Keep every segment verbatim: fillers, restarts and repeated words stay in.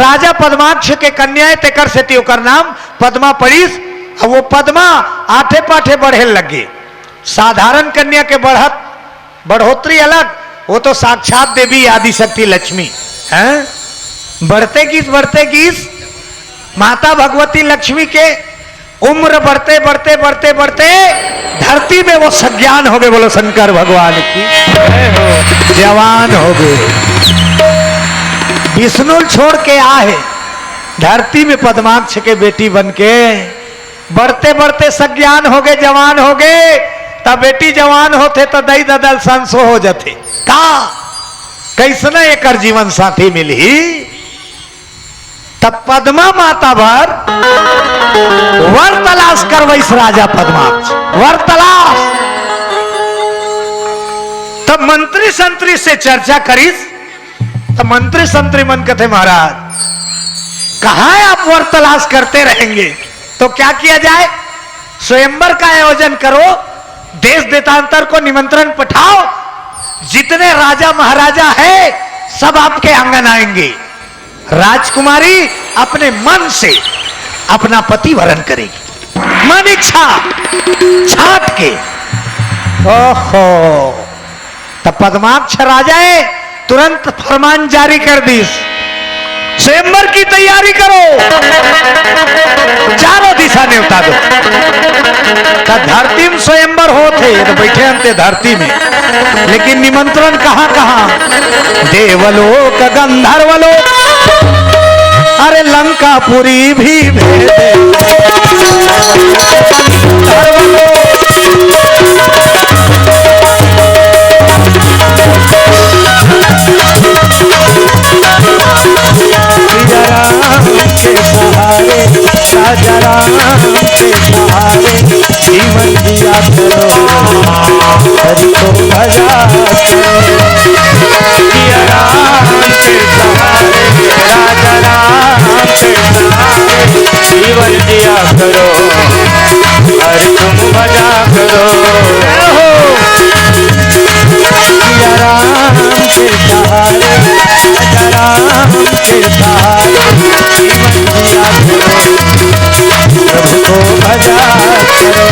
राजा पद्माक्ष के कन्या हे, तेकर सेती ओकर नाम पद्मा पड़िस। अब वो पद्मा आठे पाठे बढ़े लगे। साधारण कन्या के बढ़त बढ़ोतरी अलग, वो तो साक्षात देवी आदिशक्ति लक्ष्मी हैं। बढ़ते गिस, बढ़ते गिस, माता भगवती लक्ष्मी के उम्र बढ़ते, बढ़ते, बढ़ते, बढ़ते धरती में वो सज्ञान हो गए। बोलो शंकर भगवान की। जवान हो गए। विष्णु छोड़ के आए धरती में पद्माक्ष के बेटी बन के। बढ़ते बढ़ते सज्ञान हो गए, जवान हो गए। तब बेटी जवान होथे त दई ददल संसो हो जथे। का कैसना एकर जीवन साथी मिलही? तब पद्मा माता बर वर तलाश करवइस राजा पद्माक्ष। वर तलाश। तब मंत्री संतरी से चर्चा करिस। तब मंत्री संतरी मन कथे, महाराज, कहाँ आप वर तलाश करते रहेंगे, तो क्या किया जाए? स्वयंवर का आयोजन करो, देश देशांतर को निमंत्रण पठाओ, जितने राजा महाराजा है, सब आपके आंगन आएंगे। राजकुमारी अपने मन से अपना पति वरण करेगी, मन इच्छा छाट के। ओहो, त पद्माक्ष राजा हे, तुरंत फरमान जारी कर दिस, स्वयंवर की तैयारी करो, चारों दिशा नेवता दो। त धरती में स्वयंवर होत हे, त बैठे हन ते धरती में, लेकिन निमंत्रण कहाँ कहाँ? देवलोक, गंधर्वलोक, अरे लंकापुरी भी भेजे। सिया राम के सहारे, राजा राम के सहारे, जीवन जिया करो, हरि को भजा करो। सिया राम के सहारे, राजा राम के सहारे, जीवन जिया करो, हरि तुम भजा करो। सिया राम के सहारे, राजा राम के सहारे, जीवन जिया करो, प्रभु को भजा करो।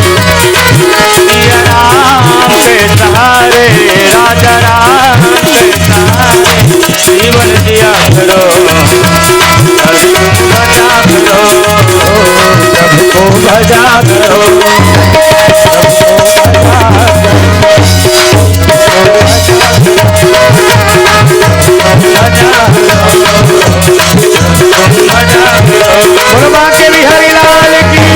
सिया राम के सहारे, राजा राम के सहारे, जीवन जिया करो, प्रभु को भजा करो, प्रभु को भजा करो, प्रभु को भजा करो। बोलो बांके बिहारी लाल की।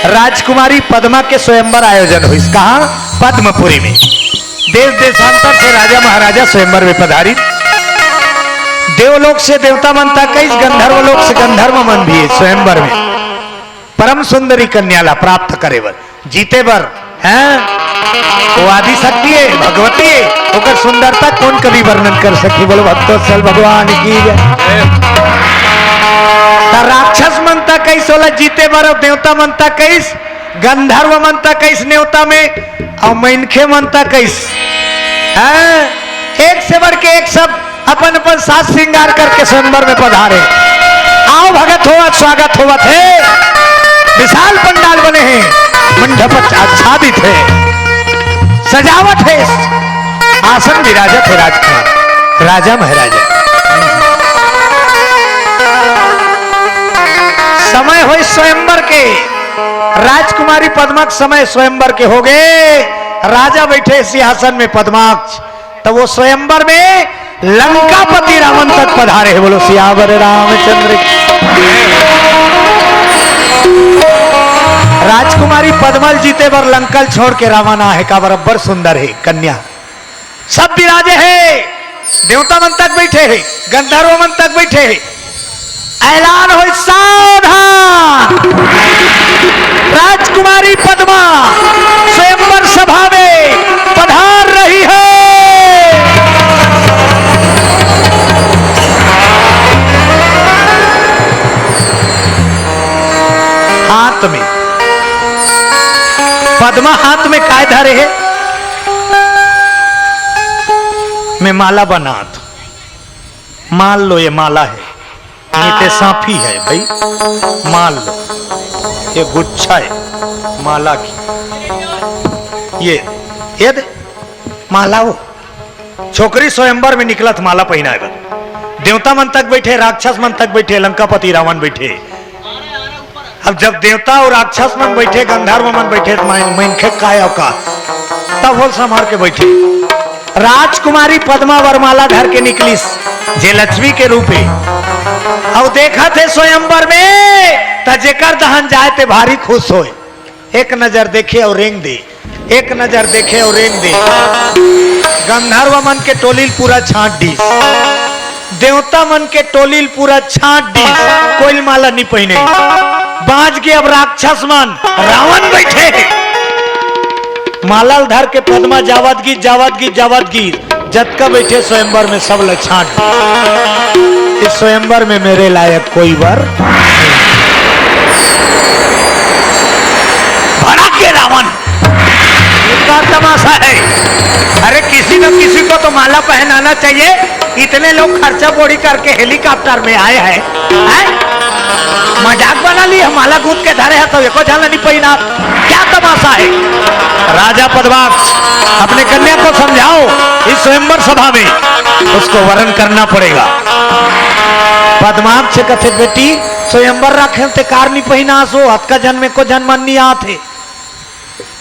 राजकुमारी पद्मा के स्वयंवर आयोजन होइस। कहाँ? पद्मपुरी में। देश देशांतर से राजा महाराजा स्वयंवर में पधारिन। देवलोक से देवता मन तक आइस, गंधर्व लोक से गंधर्व मन भी स्वयंवर में परम सुंदरी कन्या ला प्राप्त करे बर, जीते बर, हैं? वो आदि शक्ति हे, भगवती हे, ओकर सुंदरता कौन कवि वर्णन कर सकही? बोलो भक्तवत्सल भगवान की जय। त राक्षस मन तक आइस ओला जीते बर, अउ देवता मन तक आइस, गंधर्व मन तक आइस नेवता में, अउ मनखे मन तक आइस, हैं? एक से बढ़ के एक सब अपन अपन साज श्रृंगार करके स्वयंवर में पधारे। आओ भगत होवत, स्वागत होवत हे, विशाल पंडाल बने हे, मंडप आच्छादित हे, सजावट हे, आसन विराजत हे राजकुमार, राजा महाराजा। समय होय स्वयंवर के, राजकुमारी पद्मा के समय स्वयंवर के हो गए, राजा बैठे सिंहासन में पद्माक्ष, तब वो स्वयंवर में लंकापति रावण तक पधारे हे। बोलो सियावर रामचंद्र की। राजकुमारी पद्मल जीते बर लंकल छोड़ के रावण आहे, काबर अब्बड़ सुंदर हे कन्या। सब विराजे हे, देवता मन तक बैठे हे, गंधर्व मन तक बैठे हे। ऐलान होय, सावधान! राजकुमारी पद्मा स्वयंवर सभा में पधार रही है। हाथ में पद्मा, हाथ में काय धरे हे? मैं माला बनात। मान लो ये माला है, नहीं तो सांफी है भाई, मान लो ये गुच्छा है माला की। ये, ये दे माला हो। छोकरी स्वयंवर में निकलत माला पहिनाए बर। देवता मन तक बैठे, राक्षस मन तक बैठे, लंकापति रावण बैठे। अब जब देवता अउ राक्षस मन बैठे, गंधर्व मन बैठे, त माइन-, मनखे काय अवकात, तब होल संभार के बैठे। राजकुमारी पद्मा वरमाला धर के निकलिस, जे लक्ष्मी के रूप हे। अउ देखत हे स्वयंवर में, त जेकर दहन जाए ते भारी खुश होए। एक नजर देखे अउ रेंग दे, एक नजर देखे अउ रेंग दे। गंधर्व मन के टोली ल पूरा छांट डीस, देवता मन के टोली ल पूरा छांट डीस। कोई ल माला नी पहिने, बांच गे अब राक्षस मन। रावण बैठे हे, माला ल धर के पद्मा जावत गिस, जावत गिस, जावत गिस। जतका बैठे स्वयंवर में सब ल छांट। इस स्वयंवर में मेरे लायक कोई वर। भड़क के रावण, ये क्या तमाशा है? अरे, किसी न किसी को तो माला पहनाना चाहिए। इतने लोग खर्चा बोड़ी करके हेलीकॉप्टर में आए हैं, हैं? मजाक बना लिए, माला गूंथ के धरे हैं तो एको झन नी पहिना। क्या तमाशा है? राजा पद्माक्ष, अपने कन्या को समझाओ, इस स्वयंवर सभा में उसको वरण करना पड़ेगा। पद्माक्ष कथे, बेटी, स्वयंवर रखे ते कार नी पहिनासो, अतका जन में को जन मन नी आत हे।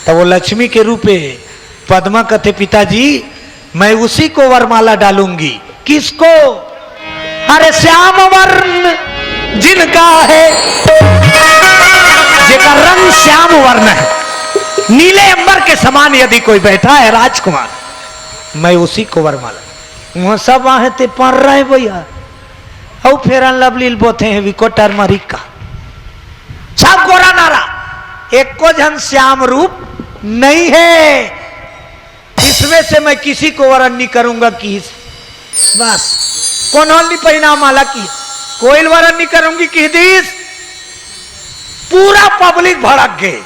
तब वो लक्ष्मी के रूप हे, पद्मा कथे, पिताजी, मैं उसी को वरमाला डालूंगी। किसको? अरे, श्याम वर्ण जिनका है, जेकर रंग श्याम वर्ण है, नीले अंबर के समान यदि कोई बैठा है राजकुमार, मैं उसी को वरमाला। वहां सब आहे ते पर रहे भैया, अउ फेरन लवली ल बोथे हे विको टर्मरिक का, सब गोरा नारा, एको झन श्याम रूप नहीं है। इसमें से मैं किसी को वरण नहीं करूंगा किहिस। बस, कोनो ल नी पहिना माला किहिस, कोई ल वरण नहीं करूंगी किहि दिस। पूरा पब्लिक भड़क गे,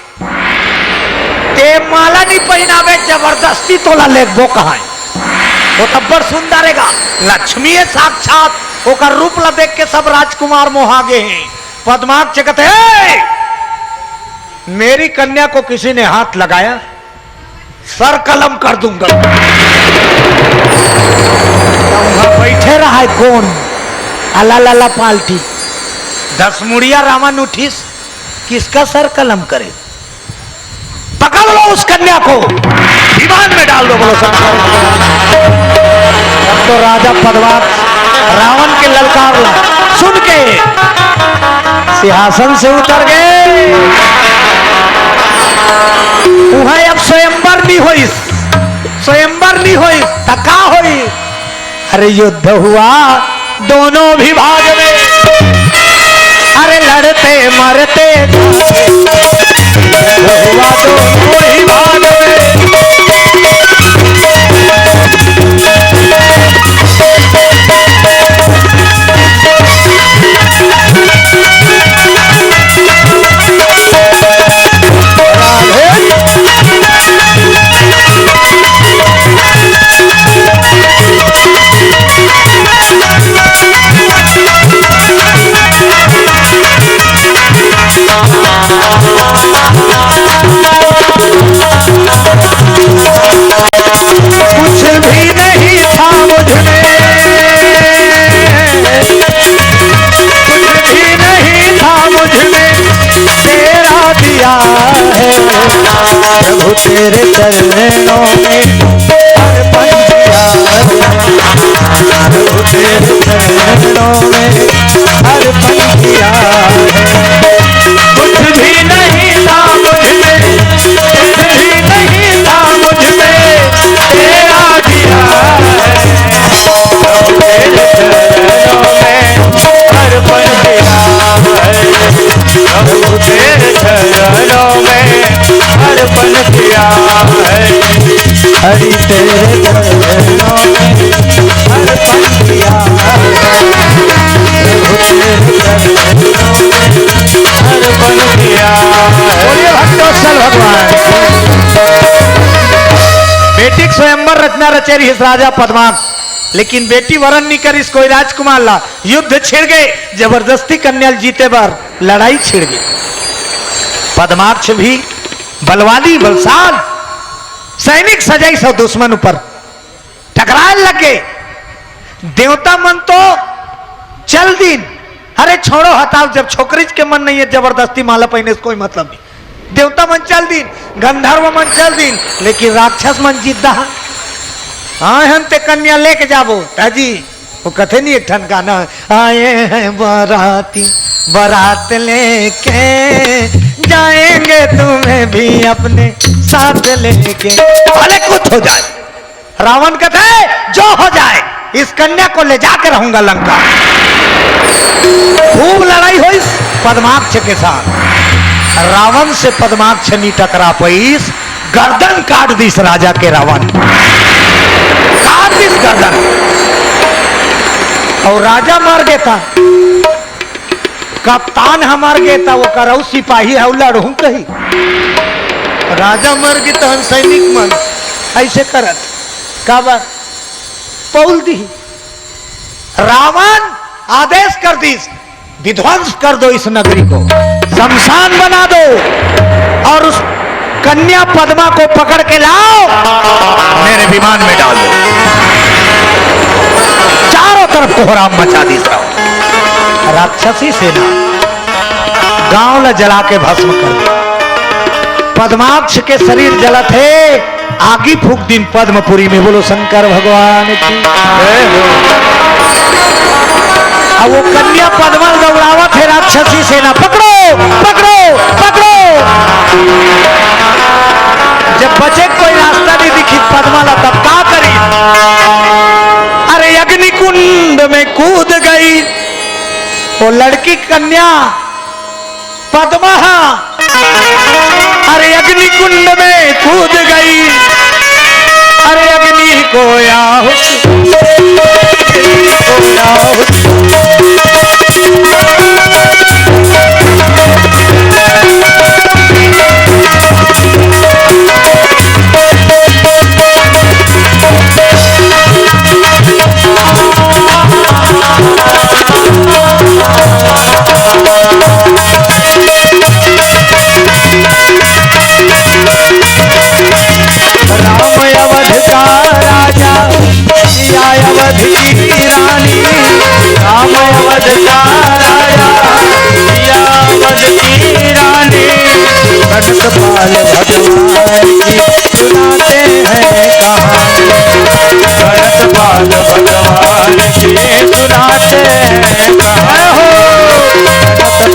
ते माला नी पहिनाबे, जबरदस्ती तोला लेगबो कहाय। वो तो बड़ सुंदर हेगा, लक्ष्मी हे साक्षात, ओकर रूप ला देख के सब राजकुमार मोहा गे हे। पद्माक्ष कथे, "ए! मेरी कन्या को किसी ने हाथ लगाया?" सर कलम कर दूंगा। त उहां बइठे रहय कोन? अला लला पाल्टी। दस मुड़िया रावण उठिस, किसका सर कलम करे? पकड़ लो उस कन्या को, विमान में डाल दो, बोलो शंकर। तब तो राजा पद्माक्ष रावण के ललकार ला सुन के सिंहासन से उतर गे। उहां अब स्वयंवर नी होइस, स्वयंवर नी होइस, त का होइस? अरे, युद्ध हुआ दोनों भी भाग में, अरे, लड़ते मरते हुआ दोनों ही भाग में। कुछ भी नहीं था मुझ में, कुछ भी नहीं था मुझ में, तेरा दिया है प्रभु, तेरे चरणों में अर्पण किया है, प्रभु, तेरे चरणों में अर्पण किया है। कुछ भी नहीं था मुझ में, कुछ भी नहीं था मुझ में, तेरा दिया है। प्रभु तेरे चरणों में अर्पण किया है, प्रभु तेरे चरणों में अर्पण किया है। हरि तेरे चरणों में अर्पण किया है, प्रभु तेरे चरणों में अर्पण किया है। बोलिए भक्तवत्सल भगवान की। बेटी के स्वयंवर रचना रचे रहिस राजा पद्माक्ष। लेकिन बेटी वरण नी करिस कोई राजकुमार ला। युद्ध छिड़ गे, जबरदस्ती कन्या ल जीते बर लड़ाई छिड़ गे। पद्माक्ष भी बलवाली बलशाल सैनिक सजाइस अउ दुश्मन ऊपर टकराए लग गे। देवता मन तो चल दीन, अरे छोड़ो हटाओ, जब छोकरिच के मन नहीं है जबरदस्ती माला पहने से कोई मतलब नहीं। देवता मन चल दीन, गंधर्व मन चल दीन, लेकिन राक्षस मन जिद्दा। हाँ, हम ते कन्या लेके जाबो ताजी। वो कथे नहीं एक ठन गाना, आए हैं बाराती, बारात लेके जाएंगे तुम्हें भी अपने साथ लेके। भले कुछ हो जाए, रावण कथे जो हो जाए, इस कन्या को ले जाके रहूंगा लंका। खूब लड़ाई होइस पद्माक्ष के साथ। रावण से पद्माक्ष नी टकरा पाइस, गर्दन काट दिस राजा के रावण, काट दिस गर्दन। अउ राजा मर गे त, कप्तान ह मर गे त ओकर अउ सिपाही ह लड़हूं कही। राजा मर गे तहन सैनिक मन अइसे करत, काबर? पउल दिही। रावण आदेश कर दिस, विध्वंस कर दो इस नगरी को, शमशान बना दो और उस कन्या पद्मा को पकड़ के लाओ, मेरे विमान में डाल दो। चारों तरफ कोहराम मचा दिस राक्षसी सेना, गांव ला जला के भस्म कर दे। पद्माक्ष के शरीर जलत हे, आगी फूंक दीन पद्मपुरी में। बोलो शंकर भगवान की। जय हो। अब वो कन्या पद्मा दौड़ावत हे राक्षसी सेना, पकड़ो, पकड़ो, पकड़ो। जब बचे कोई रास्ता नहीं दिखी पद्मा ला, तब का करी? अरे अग्निकुंड में कूद गई वो लड़की कन्या पद्मा। अरे अग्नि कुंड में कूद गई, अरे अग्नि को आहुति, अग्नि को आहुति। राम अवध का राजा, सिया अवध की रानी। राम अवध का राजा, सिया अवध की रानी। कनक पाल भगवान की सुनाते हैं कहानी। गणत पाल भगवान की सुनाते हैं कहानी। गणत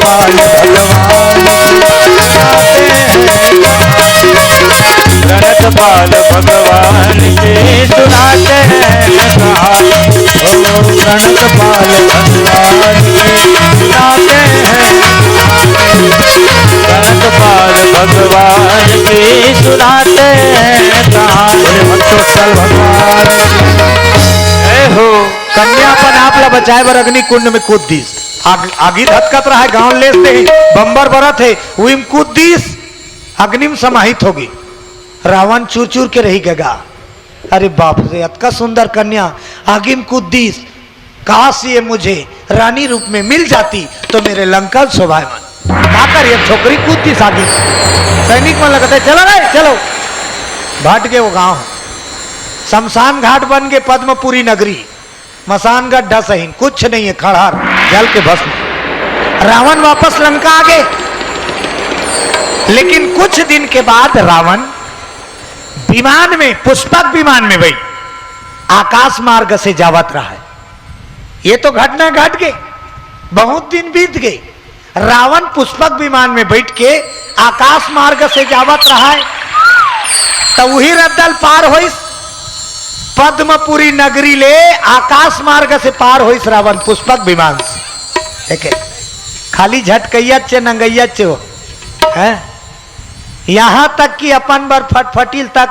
पाल भगवान की सुनाते हैं कहानी। गणत पाल भगवान की सुनाते हैं कहानी। ओ गणत पाल भगवान की सुनाते हैं कहानी। गणत पाल भगवान की सुनाते हैं कहानी। भक्तोत्सल भगवान की जय हो। कन्या अपन आप ला बचाए बर अग्नि कुंड में कूद दीस। आग, आगी धतकत रहा है, गांव लेस दे, बम्बर बरत है, उही में कूद दीस, अग्नि में समाहित होगी। रावण चूर चूर के रही गगा। अरे बाप रे, अतका सुंदर कन्या आगी में कूद दीस। काश ये मुझे रानी रूप में मिल जाती तो मेरे लंका शोभायमान। का करिए, छोकरी कूद दीस आगी में। सैनिक मन लगत हे, चलो रे, चलो। भट के वो गांव, शमशान घाट बन के पद्मपुरी नगरी। मसान गड्ढा सहीन, कुछ नहीं है, खड़हर, जल के भस्म। रावण वापस लंका आ गए। लेकिन कुछ दिन के बाद रावण विमान में, पुष्पक विमान में बैठ आकाश मार्ग से जावत रहा है। ये तो घटना घट गई, बहुत दिन बीत गए। रावण पुष्पक विमान में बैठ के आकाश मार्ग से जावत रहा है, तो वही रद्दल पार होइस, पद्मपुरी नगरी ले आकाश मार्ग से पार होइस रावण पुष्पक विमान से। देखे, खाली झटकैया चे नंगैया चे हो, हैं? यहाँ तक कि अपन बर फटफटील तक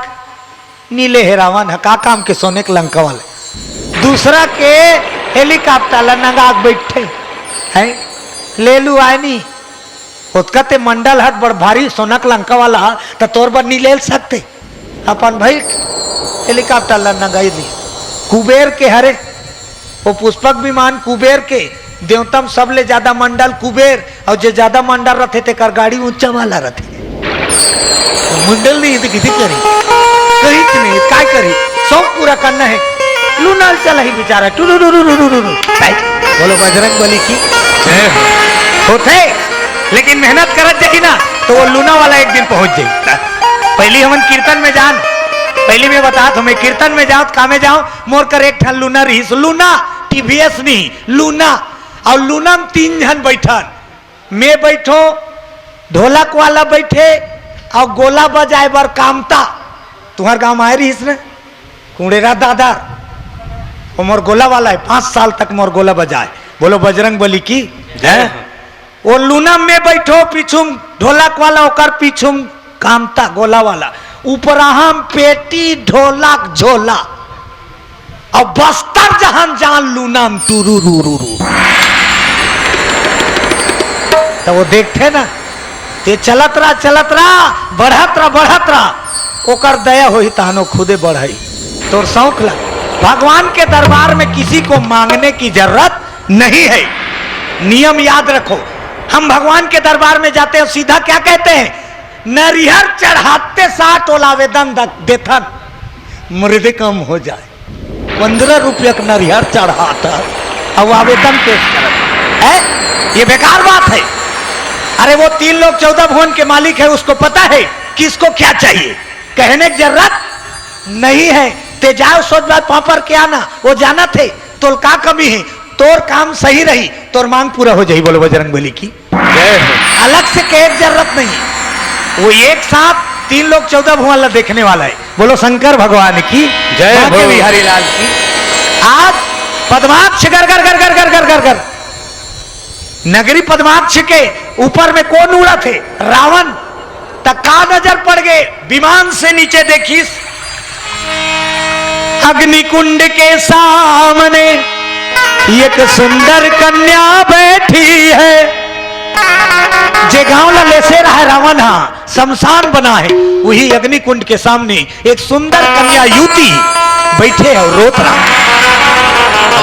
नी ले हे रावण ह, का काम के सोने के लंका वाले। दूसरा के हेलीकॉप्टर ला नंगा के बैठे हैं, ले लू आय नी। ओतका ते मंडल हट बड़ भारी सोना के लंका वाला ह, त तोर बर नी ले सकते। अपन भाई हेलीकॉप्टर ला नंगाई ली। कुबेर के हरे, वो पुष्पक विमान कुबेर के, देवता म सबले ज्यादा मंडल कुबेर, अउ जे ज्यादा मंडल रथे तेकर गाड़ी ऊंचा वाला रथे। मंडल नहीं हे त किसे करी, कहीं नहीं, काय करी, शौक पूरा करना हे। लूना ल चला ही बेचारा, टुरुरुरुरुरुरु। भाई, बोलो बजरंग बली की। जय हो। होथे, लेकिन मेहनत करत जाही ना, तो वो लूना वाला एक दिन पहुंच जाही। पहली हमन कीर्तन में जान, पहली मैं बतात हंव, मैं कीर्तन में जांव त का में जांव, मोर कर एक ठन लूना रहिस, लूना, टीवीएस नहीं, लूना। अउ लूना म तीन झन बैठन, मैं बैठों, ढोलक वाला बैठे, अउ गोला बजाए बर कामता, तुंहर गांव म आए रहिस न, कुंड़ेरा दादा, वो मोर गोला वाला हे, पांच साल तक मोर गोला बजाए। बोलो बजरंग बली की। जय। हैं? वो लूना म मैं बैठों, पीछू म ढोलक वाला, ओकर पीछू म कामता गोला वाला, उपराहा म पेटी ढोलक झोला, अउ बस्तर जहां जान लूना म टुरुरुरुरु। त वो देखथे ना, ते चलत रहा, चलत रहा, बढ़त रहा, बढ़त रहा, ओकर दया होही तहन वो खुदे बढ़ही। तोर शौक ला, भगवान के दरबार में किसी को मांगने की जरूरत नहीं है। नियम याद रखो, हम भगवान के दरबार में जाते हैं, सीधा क्या कहते हैं? नरिहर चढ़ाते साथ ओला आवेदन द-, देथन, मुर्दे कम हो जाए। पंद्रह रुपया का नरिहर चढ़ाता, अब आवेदन पेश करत है, ये बेकार बात है। अरे, वो तीन लोक चौदह भुवन के मालिक है, उसको पता है किसको क्या चाहिए, कहने की जरूरत नहीं है। ते जाओ, सोच बात पापड़ के आना, वो जानथे तोला का कमी है, तोर काम सही रही, तोर मांग पूरा हो जाही। बोलो बजरंग बली की। जय हो। अलग से कहे की जरूरत नहीं, वो एक साथ तीन लोक चौदह भुवन ला देखने वाला है। बोलो शंकर भगवान की। जय बांके हो। बिहारी लाल की। आज पद्माक्ष गर गर गर गर गर गर गर गर, नगरी पद्माक्ष के ऊपर में कौन उड़त हे? रावण। त का नजर पड़ गे? विमान से नीचे देखिस, अग्निकुंड के सामने एक सुंदर कन्या बैठी है। जे गांव ला लेसे रहा रावण हा, शमशान बना है, वही अग्निकुंड के सामने एक सुंदर कन्या युवती बैठे हे अउ रोत रहा।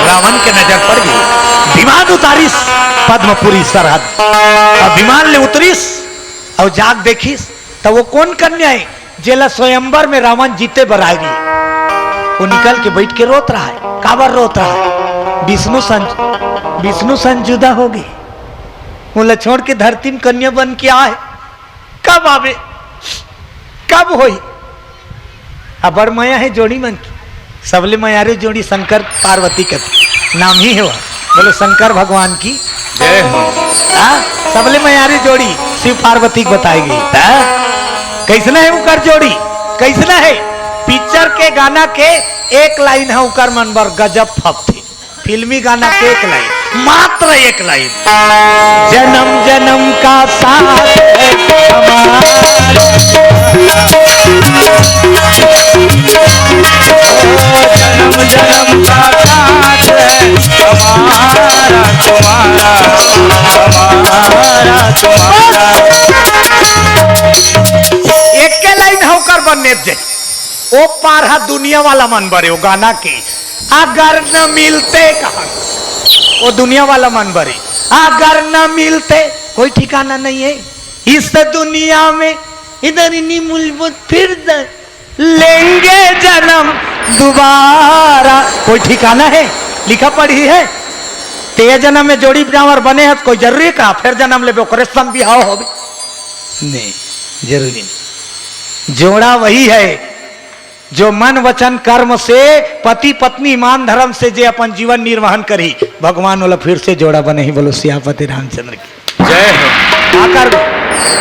रावण के नजर पड़ गे, विमान उतारिस पद्मपुरी सरहद, अउ विमान ले उतरिस अउ जाके देखिस, त वो कौन कन्या हे, जेला स्वयंवर में रावण जीते बर आए रही। वो निकल के बैठ के रोत रहा है। काबर रोत रहा है? विष्णु संज-, विष्णु संजुदा हो गे। ओला छोड़ के धरती में कन्या बन के आए, कब आवे, कब होही? अबड़ मया हे जोड़ी मन के, सबले मयारू जोड़ी शंकर पार्वती के नाम ही हे वो। बोलो शंकर भगवान की। जय हो। हाँ, सबले मयारू जोड़ी शिव पार्वती के बताई गई। हाँ? कैसना हे उकर जोड़ी, कैसना हे? पिक्चर के गाना के एक लाइन हे उकर मन बर, गजब फपथे। फिल्मी गाना के एक लाइन, मात्र एक लाइन। जन्म जन्म का साथ है हमारा, जन्म जन्म का साथ है हमारा तुम्हारा, हमारा तुम्हारा। एके लाइन हे उकर बन्ने जे। ओ पार हा दुनिया वाला मन बरे, ओ गाना के, अगर न मिलते कहा, ओ दुनिया वाला मन बरे, अगर न मिलते, कोई ठिकाना नहीं है इस दुनिया में, इधर ही नहीं मुलबुत फिर द-, लेंगे जन्म दोबारा, कोई ठिकाना है, लिखा पढ़ी है। ते ये जन्म में जोड़ी बनावर बने हे, कोई जरूरी का फिर जन्म लेबे, ओकरे संग बिहाव होबे? नहीं, जरूरी नहीं। जोड़ा वही है जो मन वचन कर्म से, पति पत्नी ईमान धर्म से जे अपन जीवन निर्वहन करही, भगवान ओला फिर से जोड़ा बनही। बोलो सियापति रामचंद्र की। जय हो। आकर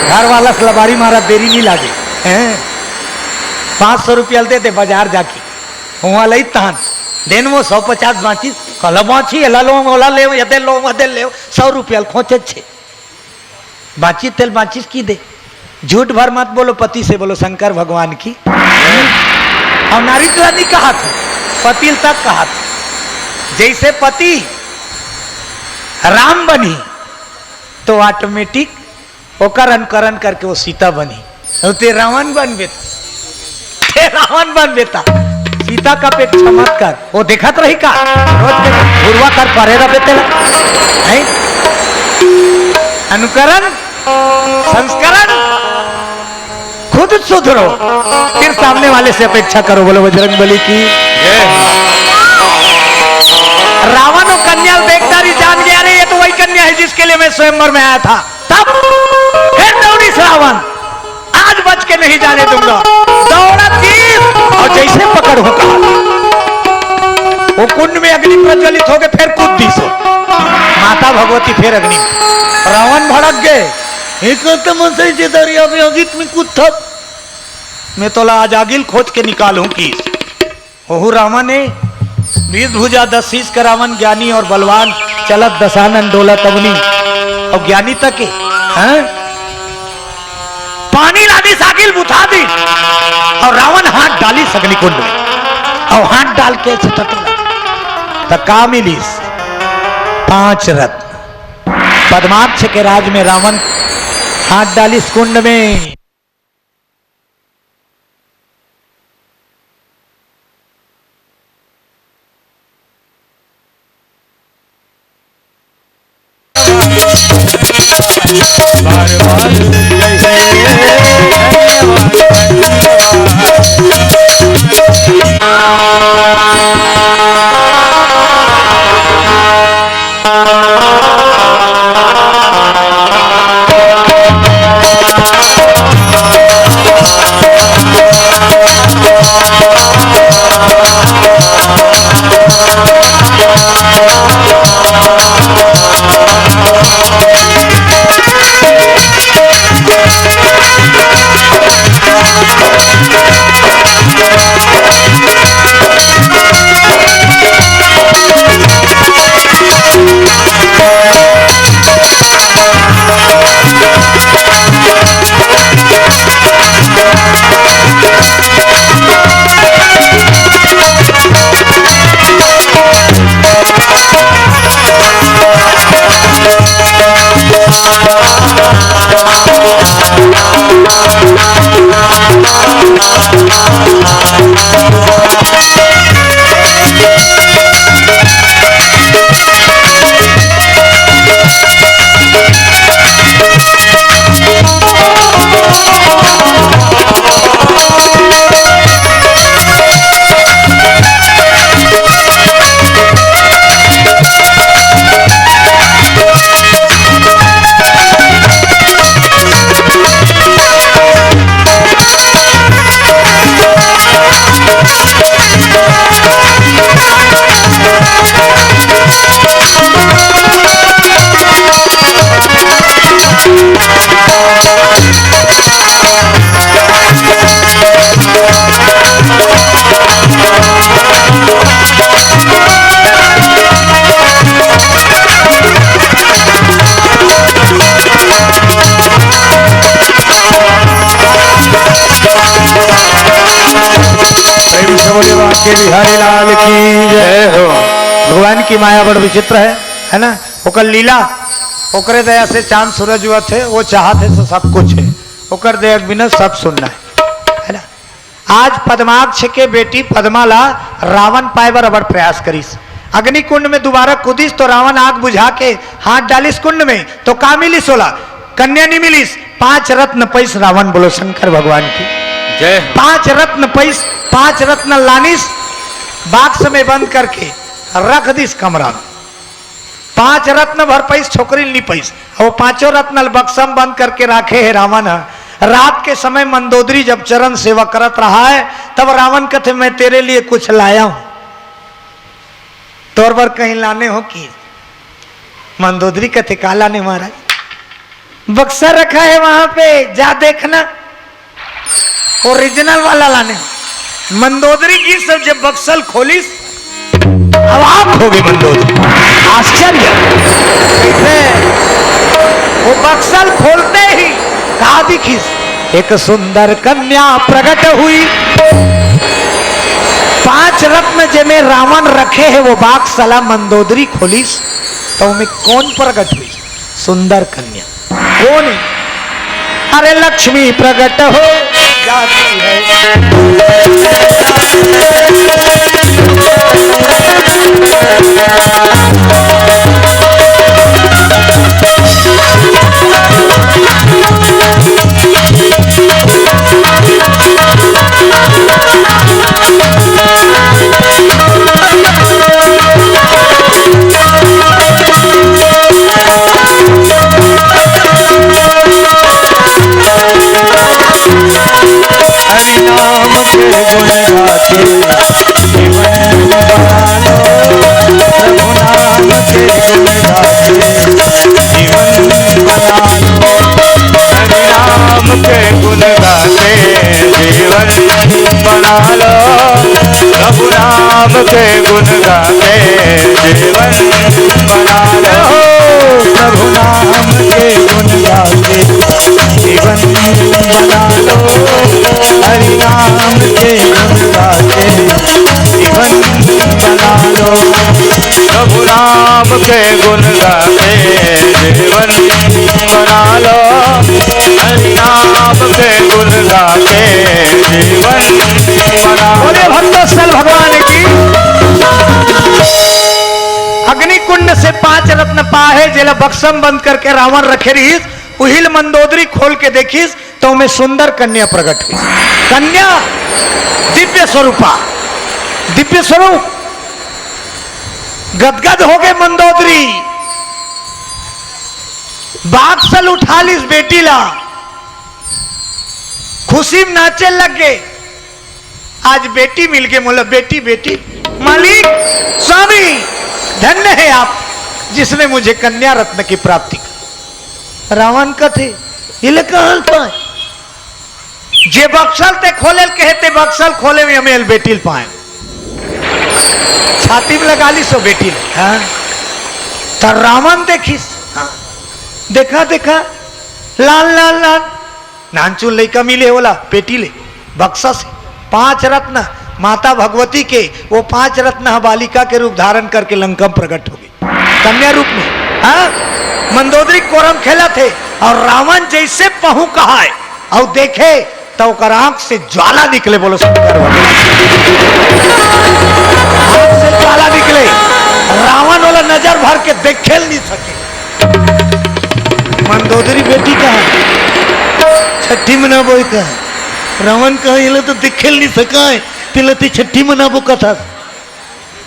घर वाला से लबारी मारा, देरी नहीं लागे, हैं? पाँच सौ रुपया दे दे बाजार जाके, हुआ लई तहन देन वो सौ पचास बाँचिस, कला बाँची, एला लो, ओला ले, यदे लो, वदे ले, सौ रुपया खोचे छे। बाँचिस तेल बाँचिस की दे। झूठ भर मत बोलो पति से, बोलो शंकर भगवान की। अउ नारी ला नहीं कहा था, पति तक कहा था। जैसे पति राम बनी तो ऑटोमेटिक ओकर अनुकरण करके वो सीता बनी। अउ ते रावण बन बेटा, ते रावण बन बेटा। पिता का अपेक्षा मत कर। वो देखत रही का? रोज के घुरवा कर परे रहे तेला। नहीं? अनुकरण, संस्करण, खुद सुधरो, फिर सामने वाले से अपेक्षा करो। बोलो बजरंग बली की। रावण वो कन्या देखता रही, जान गया, अरे ये तो वही कन्या है जिसके लिए मैं स्वयंवर में आया था। तब फिर दौड़ीस रावण, आज बच के नहीं जाने दूंगा। दौड़त गीस और जैसे पकड़ हो कहा, वो कुंड में अग्नि प्रज्वलित हो गए, फिर कूद दीस हो। माता भगवती फिर अग्नि। रावण भड़क गए। एक तो मन सही चेतरिया में अगित में कूद था। मैं तोला आज आगिल खोज के निकालूं की। ओहू रावण ने बीस भुजा दस शीश का रावण, ज्ञानी और बलवान, चलत दशानन डोलत अवनी। और ज्ञानी तक के, हैं? पानी लादीस, आगिल बुता दीस। और रावण हाथ डालीस अग्निकुंड में। और हाथ डाल के ऐसे टटोला। त का मिलीस? पांच रत्न। पद्माक्ष के राज में रावण हाथ डालीस कुंड में। प्रेम से बोले बांके बिहारी लाल की जय। जय हो। भगवान की माया बड़ विचित्र है, है ना? ओकर लीला, ओकरे दया से चांद सूरज हुआ थे, वो चाहत है तो सब कुछ है, ओकर दया के बिना सब सुन्ना है, है ना? आज पद्माक्ष के बेटी पद्मा ला रावण पाए बर अबड़ प्रयास करिस। अग्निकुंड में दोबारा कूदिस तो रावण आग बुझा के हाथ डालिस कुंड में, तो का मिलिस ओला? कन्या नहीं मिलिस, पांच रत्न पैस रावण। बोलो शंकर भगवान की। जय हो। पांच रत्न पैस, पांच रत्न लानिस, बाक्स में बंद करके रख दिस कमरा में। पांच रत्न भर पैस, छोकरी ल नी पैस। अब वो पांचों रत्न ल बक्सा में बंद करके राखे हे रावण ह। रात के समय मंदोदरी जब चरण सेवा करत रहा है, तब रावण कथे, "मैं तेरे लिए कुछ लाया हूं।" तोर बर कहीं लाने हो कि? मंदोदरी कथे, "का लाने महाराज?" "बक्सा रखा है वहां पे, जा देखना।" ओरिजिनल वाला लाने। मंदोदरी की सब जब बक्सल खोलिस, अवाक हो गई मंदोदरी। आश्चर्य। वो बक्सल खोलते ही का दिखिस? एक सुंदर कन्या प्रकट हुई। पांच रत्न जेमे रावण रखे है, वो बाक्स ला मंदोदरी खोलिस, तो ओमे कौन प्रकट हुई? सुंदर कन्या। कौन है? अरे लक्ष्मी प्रकट हो, जाती है। हरि नाम के गुण गाते जीवन बना लो, प्रभु नाम के गुण गाते जीवन बना लो। हरि नाम के गुण गाते जीवन बना लो, प्रभु नाम के गुण गाते जीवन बना लो। प्रभु नाम के गुण गाते जीवन बना लो, हरि नाम के गुण गाते जीवन बना लो। प्रभु नाम के गुण गाते जीवन बना लो, हरि नाम के गुण गाते जीवन बना लो। बोले भक्तवत्सल भगवान की। अग्नि कुंड से पांच रत्न पाहे, जेला बक्सा म बंद करके रावण रखे रहिस, उहिल मंदोदरी खोल के देखिस, तो ओमे सुंदर कन्या प्रकट हुई। कन्या दिव्य स्वरूपा, दिव्य स्वरूप। गदगद हो गए मंदोदरी, बाक्सा ल उठा लिस बेटी ला, खुशी म नाचे लग गए। आज बेटी मिल गए, मोला बेटी, बेटी। मालिक, स्वामी, धन्य है आप, जिसने मुझे कन्या रत्न की प्राप्ति की। रावण कथे, "ये ले कहाँ पाए?" "जे बक्सा ल ते खोले ल कहे, ते बक्सा ल खोले में हमें बेटी ल पाए।" छाती में लगा लिस ओ बेटी ल। हाँ। त रावण देखिस, हाँ। देखा, देखा, लाल, लाल, लाल। नानचुन लइका मिले ओला, बेटी ले, बक्सा से। पांच रत्न, माता भगवती के, वो पांच रत्न ह बालिका के रूप धारण करके लंका म प्रकट हो गई। कन्या रूप में, हाँ? मंदोदरी कोरम खेलत हे, अउ रावण जइसे पहुंच कहाय, अउ देखे, त ओकर आंख से ज्वाला निकले। बोलो शंकर भगवान। आंख से ज्वाला निकले। रावण ओला नजर भर के देखे ल नहीं सके। मंदोदरी बेटी कहा, छट्ठी मनाबो कहा। रावण कहा, "ये ला तो देखे ल नहीं सकाय, तेला ते छट्ठी मनाबो कथस।"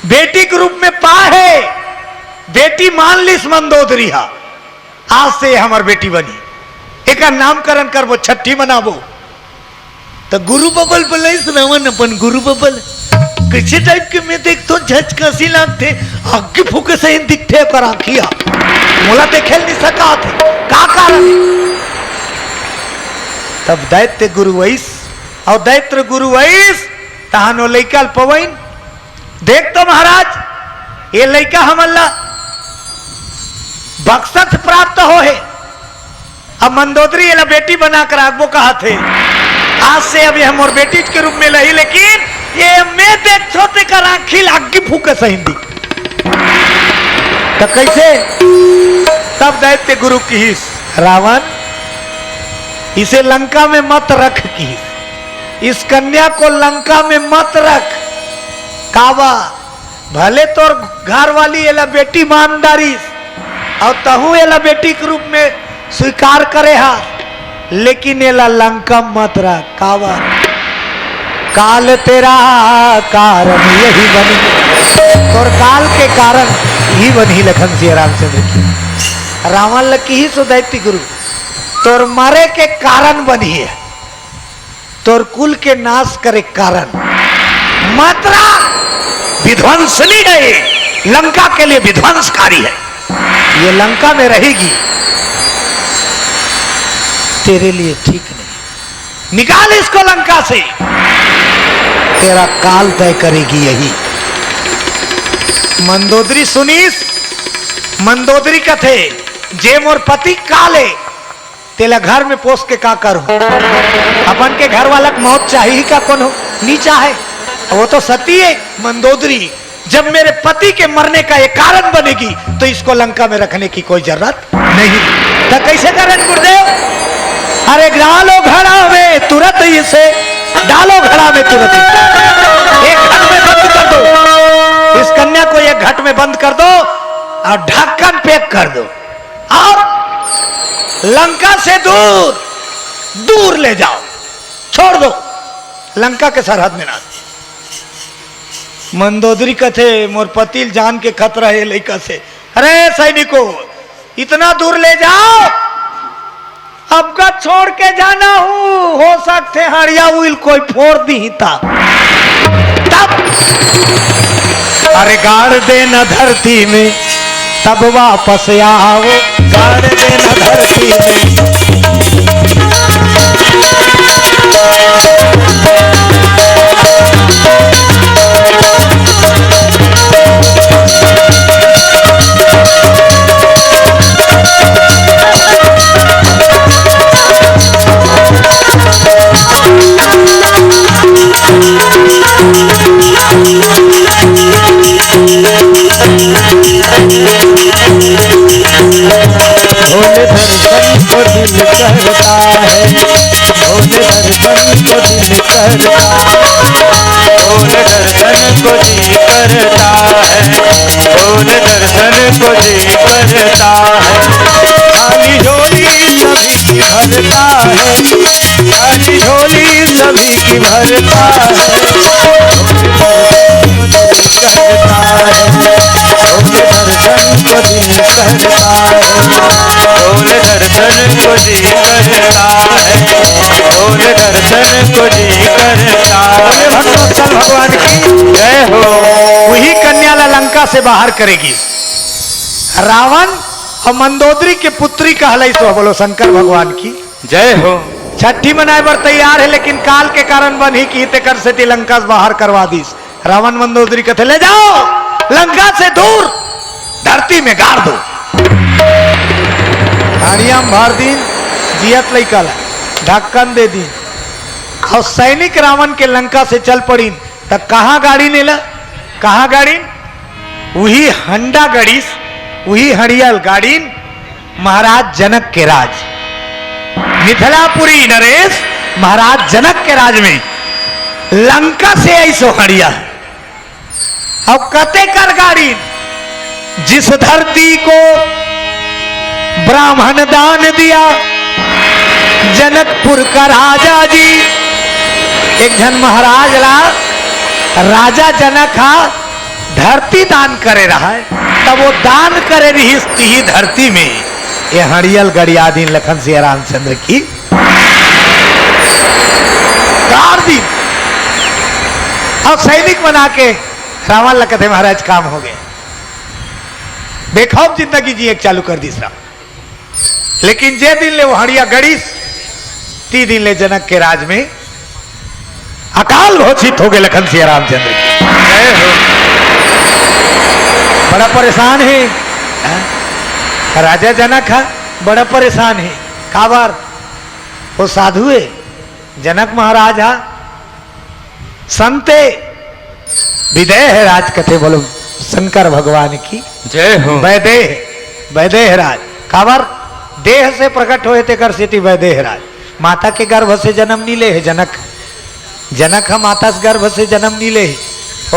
बेटी के रूप में पाहे, बेटी मान लिस मंदोदरी हा, "आज से ये हमर बेटी बनी, एकर नामकरण करबो, छट्ठी मनाबो।" त गुरु बबल बलइस रावण अपन गुरु बबल। "कइसे टाइप के मैं देखथों, झचकसी लागथे, आगी फूके सही दिखथे ओकर आँखी हा। मोला देखे ल नहीं सकात हे, का कारण हे?" तब दैत्य गुरु वइस, अउ दैत्य गुरु वइस, तहान ओ लइका ल पवइन। "देख तो महाराज, ये लइका हमन ला बक्सा से प्राप्त हो हे, अब मंदोदरी एला बेटी बना के राखबो कहत हे। आज से अब ये मोर बेटी के रूप में लही, लेकिन ये मैं देखथों तेकर आँखी ल आगी फूके सही दिख।" त कइसे? तब दैत्य गुरु किहिस, "रावण, इसे लंका में मत रख," किहिस, "इस कन्या को लंका में मत रख।" काबर? भले तोर घरवाली एला बेटी मान डारिस, अउ तहूँ एला बेटी के रूप में स्वीकार करे हा, लेकिन एला लंका मत रख। काबर? "काल तेरा कारण यही बनी।" तोर काल के कारण ही बनही लखन सिया रामचंद्र की। रावण ल किहिस ओ दैत्य गुरु, "तोर मरे के कारण बनही हे।" तोर कुल के नाश करे कारण। मात्रा विध्वंसनी है, लंका के लिए विध्वंसकारी है। ये लंका में रहेगी, तेरे लिए ठीक नहीं। निकाल इसको लंका से, तेरा काल तय करेगी यही। मंदोदरी सुनीस, मंदोदरी कथे, "जे मोर पति काल है, तेला घर में पोस के का करूं? अपन के घर वाला के मौत चाही का कोनो? नी चाहे। वो तो सती है, मंदोदरी। जब मेरे पति के मरने का ये कारण बनेगी, तो इसको लंका में रखने की कोई जरूरत नहीं।" तो कैसे करें गुरुदेव? अरे डालो घड़ा में तुरंत इसे, डालो घड़ा में तुरंत इसे। एक घट में बंद कर दो, इस कन्या को एक घट में बंद कर दो और ढक्कन पैक कर दो और लंका से दूर, दूर ले जाओ, छोड़ दो, लंका के सरहद में ना। मंदोदरी कथे, "मोर पति ल जान के खतरा हे लइका से।" अरे सैनिकों, इतना दूर ले जाओ, अब का छोड़ के जाना हूँ, हो सकथे हड़िया उइल कोई फोड़ दी ता। तब अरे गाड़ देना धरती में, तब वापस आओ, गाड़ देना धरती में। भोले दर्शन को दिल करता है, भोले दर्शन को दिल करता है। भोले दर्शन को जी करता है, भोले दर्शन को जी करता है। खाली झोली सभी की भरता है, खाली झोली सभी की भरता है। भोले दर्शन को दिल करता है, भोले दर्शन को दिल करता है। भोले दर्शन को जी करता है, भोले दर्शन को जी करता है। बोले भक्तवत्सल भगवान की जय हो। वही कन्या ला लंका से बाहर करेगी। रावण और मंदोदरी के पुत्री कहलाई सो, बोलो शंकर भगवान की जय हो। छठी मनाए बर तैयार है, लेकिन काल के कारण बन ही की तेकर सेती लंका से बाहर करवा दीस। रावण मंदोदरी कथे, "ले जाओ लंका से दूर, धरती में गाड़ दो।" हड़िया म भर दिन, जियत लइका ला ढक्कन दे दिन। और सैनिक रावण के लंका से चल पड़िन। त कहाँ गाड़िन एला? कहाँ गाड़िन? उही हंडा गड़िस, उही हड़िया ल गाड़िन महाराज जनक के राज, मिथिलापुरी नरेश महाराज जनक के राज में लंका से आइस ओ हड़िया। अब कते कर गाड़िन, जिस धरती को ब्राह्मण दान दिया जनकपुर का राजा जी। एक झन महाराज ला राजा जनक हा धरती दान करे रहा है, तब वो दान करे रहिस तिही धरती में ये हड़िया ल गड़िया दिन लखन सिया रामचंद्र की गाड़ दिन। और सैनिक बना के रावण ल कथे, "महाराज काम हो गए।" बेखौफ जिंदगी जिए के चालू कर दिस रावण। लेकिन जे दिन ले वो हड़िया गड़िस, ती दिन ले जनक के राज में अकाल घोषित हो गए लखन सिया रामचंद्र की। जय हो। बड़ा परेशान है, हाँ? राजा जनक हा बड़ा परेशान है। काबर? वो साधु है, जनक महाराज हा संते विदेह राज कथे, बोलो शंकर भगवान की जय हो। वैदेह, वैदेह राज काबर? देह से प्रकट होए तेकर सेती वैदेह राज। माता के गर्भ से जन्म नी ले हे जनक। जनक ह माता से गर्भ से जन्म नी ले हे।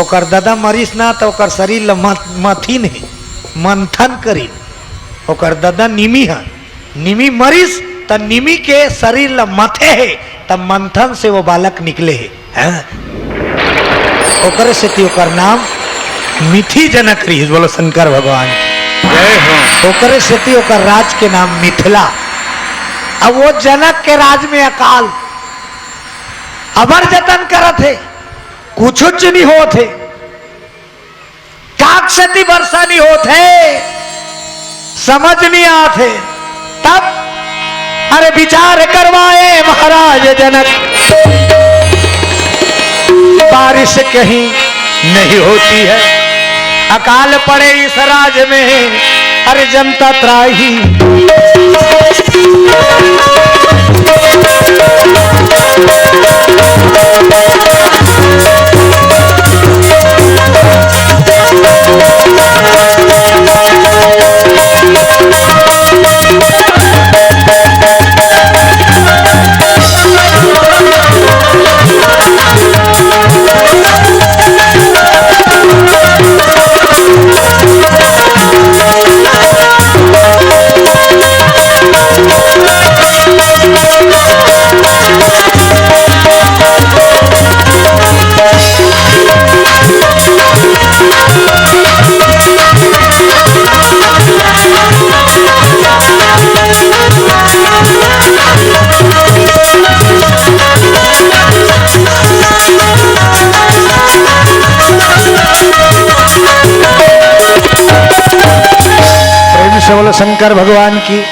ओकर ददा मरिस ना त ओकर शरीर ल मथ-, मथिन हे, मंथन करिन। ओकर ददा निमी ह निमी मरिस त निमी के शरीर ल मथे हे, त मंथन से वो बालक निकले हे, हैं? ओकरे सेती ओकर नाम मिथि जनक रिहिस। बोलो शंकर भगवान की। जय हो। ओकरे सेती ओकर राज के नाम मिथिला। अब वो जनक के राज में अकाल अबर जतन करत हे, कुछुच नी होत हे। काकसती बरसा नी होत हे, समझ नी आत हे। तब अरे विचार करवाए महाराज जनक, बारिश कहीं नहीं होती है, अकाल पड़े इस राज में, अरे जनता त्राही। शंकर भगवान की।